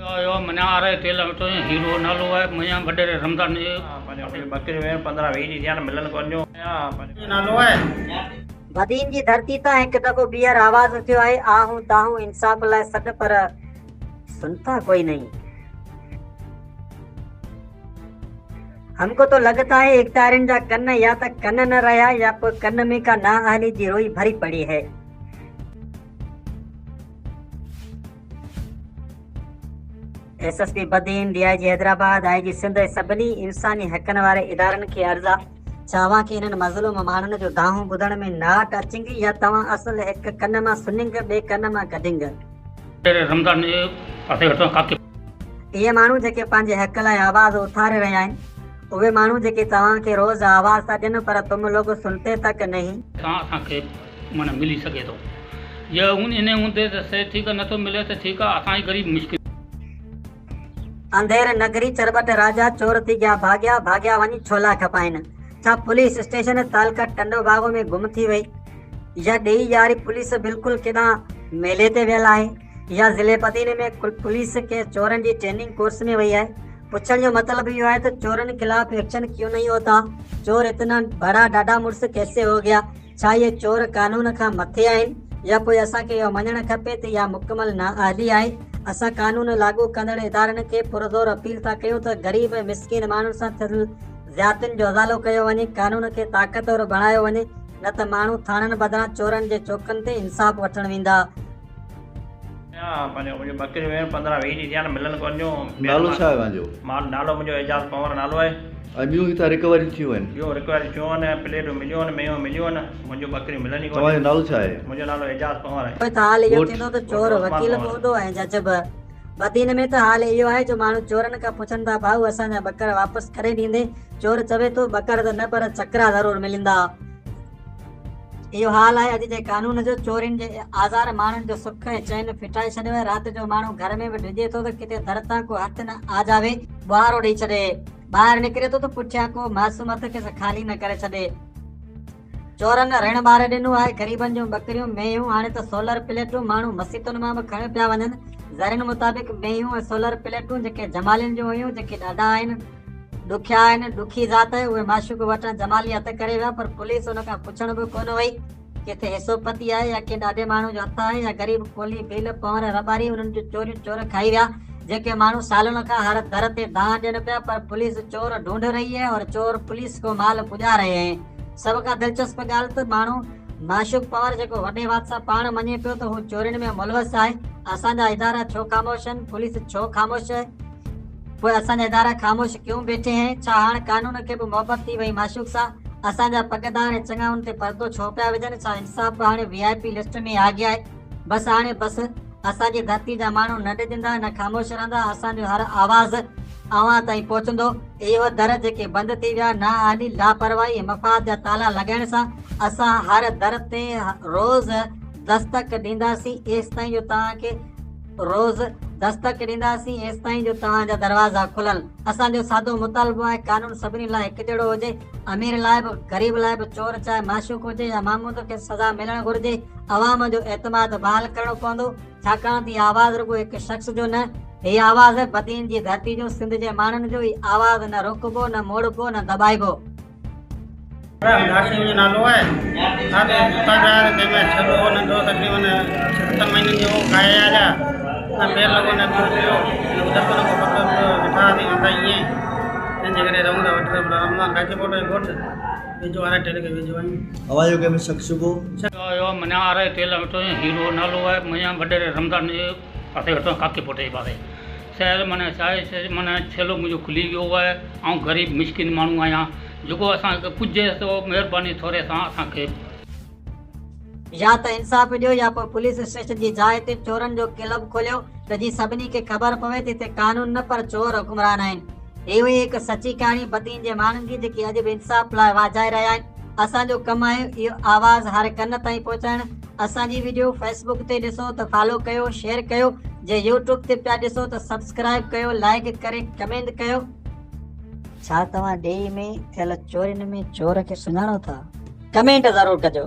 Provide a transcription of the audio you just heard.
اهو مڃان آرائي تيل وٺو هيرو نالو آهي مڃان وڏيري رمضان جي. پنهنجو ٻڪريون ويهن پندرهن ويهه ڏينهن ٿيا آهن ملن ڪونه جو. نالو آهي. بدين جي ڌرتي تان هڪ دفعو ٻيهر آواز اٿيو آهي، آهون دانهون انصاف لاء سڏ پر سنتا ڪوئي نهين. هم ڪو تو لڳتا هي اختيارين جا ڪن يا ته ڪن نه رهيا يا پوء ڪن ۾ ڪا نااهلي جي روئي ڀري پڙي هي. S S P Badin, D I G Hyderabad, I G Sindh ۽ سڀني انساني حقن واري ادارن کي عرض آ، ڇا اوهان کي انهن مظلوم ماڻهن جو دانهون ٻڌڻ ۾ not اچنگ يا توهان اصل هڪ ڪن مان سننگ ٻئي ڪن مان ڪڍنگ؟ اهي ماڻهو جيڪي پنهنجي حق لاء آواز اٿاري رهيا آهن، اهي ماڻهو جيڪي توهان کي روز آواز ٿا ڏين پر تم لوگ سنتي تڪ نهين. سان اسان کي معنيٰ ملي سگهي ٿو جي انهي هوندي ته سي ٺيڪ آ نٿو ملي ته ٺيڪ آ اسان جي غريب مشڪل. انڌير نگري چرٻٽ راجا چور ٿي گيا ڀاڳيا ڀاڳيا وڃي ڇولا کپائين ڇا پوليس اسٽيشن تعلقه ٽنڊو باگو ۾ گم ٿي وئي يا ڏيئي ياري پوليس بلڪل ڪيڏانهن ميلي تي ويل آهي يا ضلعي بدين ۾ پوليس ڪنهن چورن جي ٽريننگ ڪورس ۾ وئي آهي پڇڻ جو مطلب اهو آهي ته چورن خلاف ايڪشن ڪيون نهين هوتا چور اتنا بڙا ڏاڍا مڙس ڪيسي هو گيا ڇا اهي چور قانون کان مٿي آهن يا پوء اسان کي اهو مڃڻ کپي ته اها مڪمل نااهلي آهي؟ اسان قانون لاڳو ڪندڙ ادارن کي پرزور اپيل ٿا ڪيون ته غريب ۽ مسڪين ماڻهن سان ٿيل زيادتين جو ازالو ڪيو وڃي، قانون کي طاقتور بڻايو وڃي نه ته ماڻهو ٿاڻن بدران چورن جي چوڪن تي انصاف وٺڻ ويندا. پنهنجو منهنجو ٻڪريون ويهن پندرهن ويهه ڏينهن ٿيا آهن ملن ڪونه جو. نالو ڇا آهي اوهان جو؟ مان نالو منهنجو اعجاز پنهور نالو آهي. ۽ ٻيون هتان رڪوريون ٿيون آهن؟ ٻيون رڪوريون ٿيون آهن پليٽون مليون آهن ميون مليون آهن منهنجون ٻڪريون ملن ئي ڪونه. توهان جو نالو ڇا آهي؟ منهنجو نالو اعجاز پنهور آهي. پوء ته حال اهو ڳوٺ؟ ٿيندو ته چور وڪيل به هوندو ۽ جج به. بدين ۾ ته حال اهو آهي جو ماڻهو چورن کان پڇن ٿا ڀائو اسان جا ٻڪر واپس ڪڏهن ڏيندين؟ چور چوي ٿو ٻڪر ته نه پر چڪرا ضرور ملندا. اهو حال آهي اڄ جي قانون جو، چورين جي آزار ماڻهن جو سک ۽ چين ڦٽائي ڇڏيو آهي، رات جو ماڻهو گهر ۾ به ڊڄي ٿو ته ڪٿي در تان ڪو هٿ نه آجاوي، ٻوهارو ڏئي ڇڏي، ٻاهر نڪري ٿو ته پٺيان ڪو معصوم هٿ کيس خالي نه ڪري ڇڏي. چورن رڻ ٻاري ڏنو آهي، غريبن جون ٻڪريون، مينهون، هاڻي ته سولر پليٽون ماڻهو مسيتن مان به کڻيو پيا وڃن، ذريعن مطابق مينهون ۽ سولر پليٽون جيڪي جمالين جون هيون، جيڪي ڏاڍا آهن، ڏکيا آهن، ڏکي ذات آهي، اهي معشوق وٽان جمالي هٿ ڪري ويا، پر پوليس ان کان پڇڻ به ڪونه وئي، ڪٿي حصو پتي آهي يا ڪنهن ڏاڍي ماڻهو جو هٿ آهي يا غريب ڪولهي، ڀيل، پنهور، رٻاري انهن جون چوريون چور کائي ويا، جيڪي ماڻهو سالن کان هر در تي دانهن ڏين پيا، پر پوليس چور ڍونڍ رهي هي اور چور پوليس ڪو مال پڄا رهي هين. سڀ کان دلچسپ ڳالهه ته ماڻهو معشوق پنهور جيڪو وڏي وات سان پاڻ مڃي پيو ته هو چورين ۾ ملوث آهي، اسان جا ادارا ڇو خاموش آهن، پوليس ڇو خاموش آهي؟ پوء اسان جا ادارا خاموش ڪيون بيٺي هين؟ ڇا هاڻ قانون کي به محبت ٿي وئي معشوق سان؟ اسان جا پڳدار ۽ چڱا ان تي پردو ڇو پيا وجهن؟ ڇا انصاف به هاڻي وي آء پي لسٽ ۾ آ گيا آهي؟ بس هاڻي بس، اسان جي ڌرتي جا ماڻهو نه ڊڄندا نه خاموش رهندا، اسان جو هر آواز اوهان تائين پهچندو. اهي در جيڪي بند ٿي ويا، نااهلي، لاپرواهي ۽ مفاد جا تالا لڳائڻ سان، اسان هر در تي روز دستڪ ڏينداسين ايستائين جو توهان کي روز دستڪ ڏينداسين ايستائين جو توهان جا دروازا کلن. اسان جو سادو مطالبو آهي قانون سڀني لاء هڪجهڙو هجي، امير لاء به غريب لاء به، چور چاهي معشوق هجي يا محمود کي سزا ملڻ گهرجي، عوام جو اعتماد بحال ڪرڻو پوندو، ڇاڪاڻ ته هي آواز رڳو هڪ شخص جو نه، هي آواز بدين جي ڌرتي جو، سنڌ جي ماڻهن جو، هي آواز نه روڪبو، نه موڙبو، نه دٻائبو. رام منهنجو نالو آهي. اسان ته اتان پيا آياسين تنهن ۾ ڇڏو هو ننڍو تقريبن ڇهه ست مهينن جو هو کائي آيا نه پير لڳو نه ٻيو ٿيو نه ٻڌڪو نه ڪو پتو پيو ويٺا هئاسين واندا ائين تنهن جي ڪري رهون ٿا وٺ رمضان کاچي پوٽو جو ڳوٺ ويجهو آرائي ٽيل کي ويجهو آهيون. اوهان جو ڪنهن ۾ شڪ شبهو؟ اهو مڃان آرائي تيل وٺو هيرو نالو آهي مڃان وڏيري رمضان جي پاسي وٺو ڪاڪي پوٽي جي پاسي شهر معنيٰ ڇا آهي شهر معنيٰ ڇيلو منهنجو کلي ويو آهي آئون غريب مسڪين ماڻهو آهيان جيڪو اسان کي پڄي سو مهرباني ٿوري سان اسان کي. يا ته انصاف ڏيو يا پوء پوليس اسٽيشن جي جاء تي چورن جو ڪلب کوليو ته جيئن سڀني کي خبر پوي ته هتي قانون نه پر چور حڪمران آهن. هي هئي هڪ سچي ڪهاڻي بدين جي ماڻهن جي جيڪي اڄ به انصاف لاء واجهائي رهيا آهن. اسان جو ڪم آهي اهو آواز هر ڪن تائين پهچائڻ. اسان جي وڊيو فيسبوڪ تي ڏسو ته فالو ڪيو شيئر ڪيو جي يوٽيوب تي پيا ڏسو ته سبسڪرائب ڪيو لائيڪ ڪري ڪمينٽ ڪيو. ڇا توهان ڏيهي ۾ ٿيل چورين ۾ چور کي سڃاڻو ٿا؟ ڪمينٽ ضرور ڪجو.